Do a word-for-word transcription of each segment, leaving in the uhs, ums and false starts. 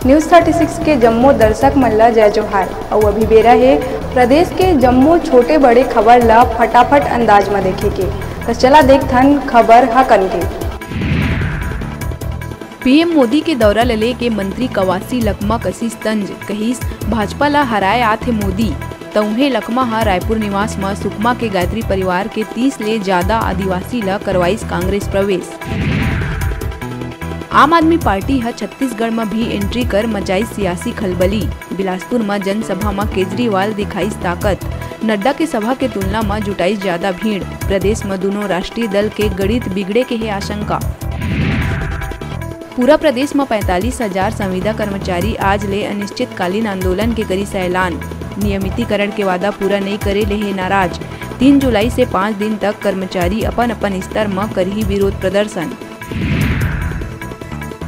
News thirty six के जम्मो दर्शक मन ला जय जोहार। अउ अभी बेरा हे प्रदेश के जम्मो छोटे बड़े खबर ला फटाफट अंदाज म देखे के। त चला देखथन खबर हकन के। पीएम मोदी के दौरा ल लेके मंत्री कवासी लकमा कसिस तंज, कहिस, भाजपा ला हराए आत हे मोदी। त उहें लकमा ह रायपुर निवास म सुकमा के गायत्री परिवार के तीस ले जादा आदिवासी ल करवाइस कांग्रेस प्रवेश। आम आदमी पार्टी ह छत्तीसगढ़ म भी एंट्री कर मचाइस सियासी खलबली। बिलासपुर म जनसभा म केजरीवाल दिखाइस ताकत। नड्डा के सभा के तुलना म जुटाइस जादा भीड़। प्रदेश म दूनों राष्ट्रीय दल के गणित बिगड़े के हे आशंका। पूरा प्रदेश म पैंतालीस हजार संविदा कर्मचारी आज ले अनिश्चितकालीन आंदोलन के करिस ऐलान। नियमितीकरण के वादा पूरा नइ करे ले हे नाराज। तीन जुलाई से पाँच दिन तक कर्मचारी अपन-अपन स्तर म करही विरोध प्रदर्शन।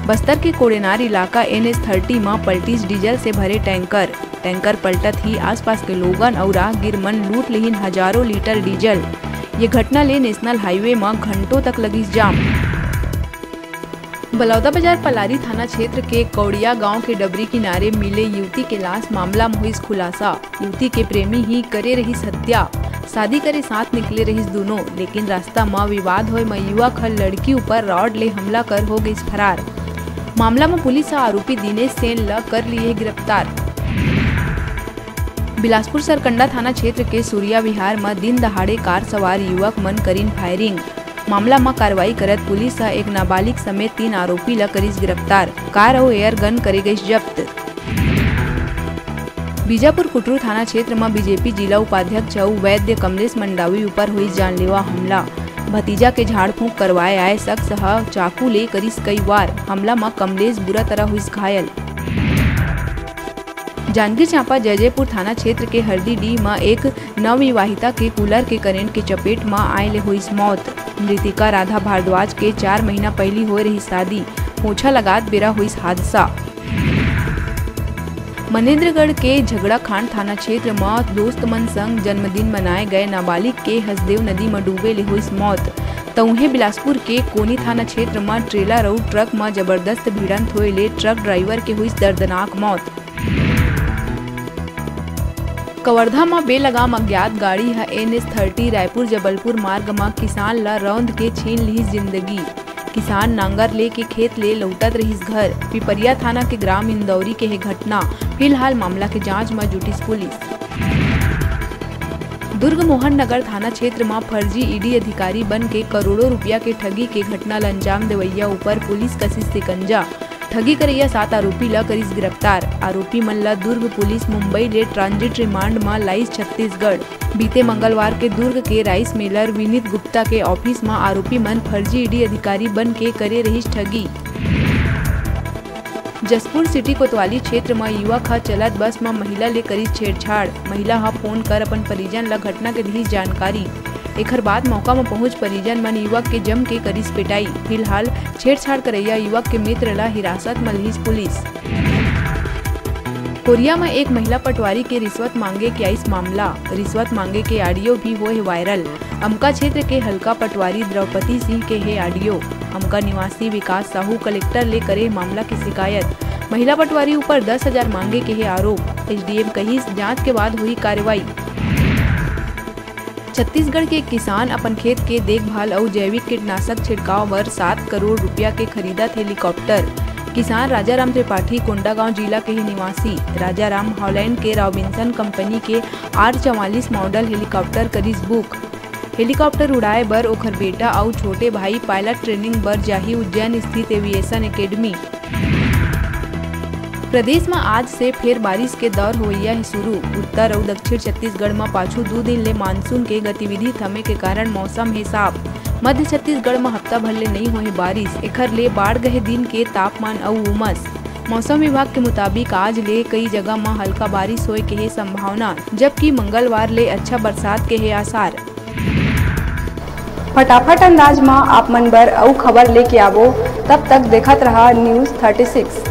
बस्तर के कोड़ेनार इलाका एनएच थर्टी म पलटिस डीजल से भरे टैंकर। टैंकर पलटत ही आसपास के लोगन अउ राहगीर मन लूट लेहिन हजारों लीटर डीजल। ये घटना ले नेशनल हाईवे म घंटों तक लगिस जाम। बलौदाबाजार पलारी थाना क्षेत्र के कौड़िया गांव के डबरी किनारे मिले युवती के लाश मामला म होइस खुलासा। युवती के प्रेमी ही करे रहिस हत्या। शादी करे साथ निकले रहिस दूनों, लेकिन रास्ता म विवाद होए म युवक ह लड़की ऊपर रॉड ले हमला कर हो गइस फरार। मामला म पुलिस ह आरोपी दिनेश सेन ल कर लिए गिरफ्तार। बिलासपुर सरकंडा थाना क्षेत्र के सूर्या विहार म दिन दहाड़े कार सवार युवक मन करिन फायरिंग। मामला म कार्रवाई करत पुलिस ह एक नाबालिग समेत तीन आरोपी ल करिस गिरफ्तार। कार अउ एयर गन करे गइस जब्त। बीजापुर कुटरू थाना क्षेत्र म बीजेपी जिला उपाध्यक्ष अउ वैद्य कमलेश मंडावी ऊपर होइस जानलेवा हमला। भतीजा के झाड़ फूंक करवाए आए शख्स ह चाकू ले करिस कई वार। हमला म कमलेश बुरा तरह होइस घायल। जांजगीर चांपा जैजैपुर थाना क्षेत्र के हरदीडीह म एक नवविवाहिता के कूलर के करंट के चपेट म आए ले होइस मौत। मृतिका राधा भारद्वाज के चार महीना पहिली होए रहिस शादी। पोछा लगात बेरा होइस हादसा। मनेंद्रगढ़ के झगड़ाखांड थाना क्षेत्र म दोस्त मन संग जन्मदिन मनाए गए नाबालिग के हसदेव नदी म डूबे ले होइस मौत। त उहें बिलासपुर के कोनी थाना क्षेत्र म ट्रेलर अउ ट्रक म जबरदस्त भिड़ंत होए ले ट्रक ड्राइवर के होइस दर्दनाक मौत। कवर्धा म बेलगाम अज्ञात गाड़ी ह एनएच थर्टी रायपुर जबलपुर मार्ग म किसान ल रौंद के छीन लिहिस जिंदगी। किसान नांगर लेके खेत ले लौटत रहिस घर। पिपरिया थाना के ग्राम इंदौरी के हे घटना। फिलहाल मामला के जांच म जुटिस पुलिस। दुर्ग मोहन नगर थाना क्षेत्र म फर्जी ईडी अधिकारी बन के करोड़ों रुपया के ठगी के घटना ल अंजाम देवइया ऊपर पुलिस कसिस शिकंजा। ठगी करइया सात आरोपी ल करिस गिरफ्तार। आरोपी मन ल दुर्ग पुलिस मुंबई ले ट्रांजिट रिमांड म लाइस छत्तीसगढ़। बीते मंगलवार के दुर्ग के राइस मिलर विनीत गुप्ता के ऑफिस म आरोपी मन फर्जी ईडी अधिकारी बन के करे रहिस ठगी। जशपुर सिटी कोतवाली क्षेत्र म युवक ह चलत बस म महिला ले करिस छेड़छाड़। महिला ह फोन कर अपन परिजन ल घटना के दिहिस जानकारी। एखर बाद मौका म पहुंच परिजन मन युवक के जम के करिस पिटाई। फिलहाल छेड़छाड़ करइया युवक के मित्र ल हिरासत म लिहिस पुलिस। कोरिया म एक महिला पटवारी के रिश्वत मांगे के आइस मामला। रिश्वत मांगे के ऑडियो भी होए हे वायरल। अमका क्षेत्र के हल्का पटवारी द्रौपदी सिंह के हे ऑडियो। अमका निवासी विकास साहू कलेक्टर ले करे मामला के शिकायत। महिला पटवारी ऊपर दस हजार मांगे के हे आरोप। एसडीएम कहिस, जांच के बाद होही कार्रवाई। छत्तीसगढ़ के किसान अपन खेत के देखभाल अउ जैविक कीटनाशक छिड़काव बर सात करोड़ रुपया के खरीदत हेलीकॉप्टर। किसान राजाराम त्रिपाठी कोंडागांव जिला के हे निवासी। राजाराम हॉलैंड के रॉबिन्सन कंपनी के आर चवालीस मॉडल हेलीकॉप्टर करिस बुक। हेलीकॉप्टर उड़ाए बर ओखर बेटा अउ छोटे भाई पायलट ट्रेनिंग बर जाही उज्जैन स्थित एविएशन एकेडमी। प्रदेश म आज से फेर बारिश के दौर होवइया हे शुरू। उत्तर अउ दक्षिण छत्तीसगढ़ म पाछू दू दिन ले मानसून के गतिविधि थमे के कारण मौसम हे साफ। मध्य छत्तीसगढ़ म हफ्ता भर ले नइ होए हे बारिश, एखर ले बाढ़ गए दिन के तापमान अउ उमस। मौसम विभाग के मुताबिक आज ले कई जगह म हल्का बारिश होए के हे संभावना, जबकि मंगलवार ले अच्छा बरसात के हे आसार। फटाफट अंदाज म आप मन बर अउ खबर लेके आबो, तब तक देखत रहा News thirty six।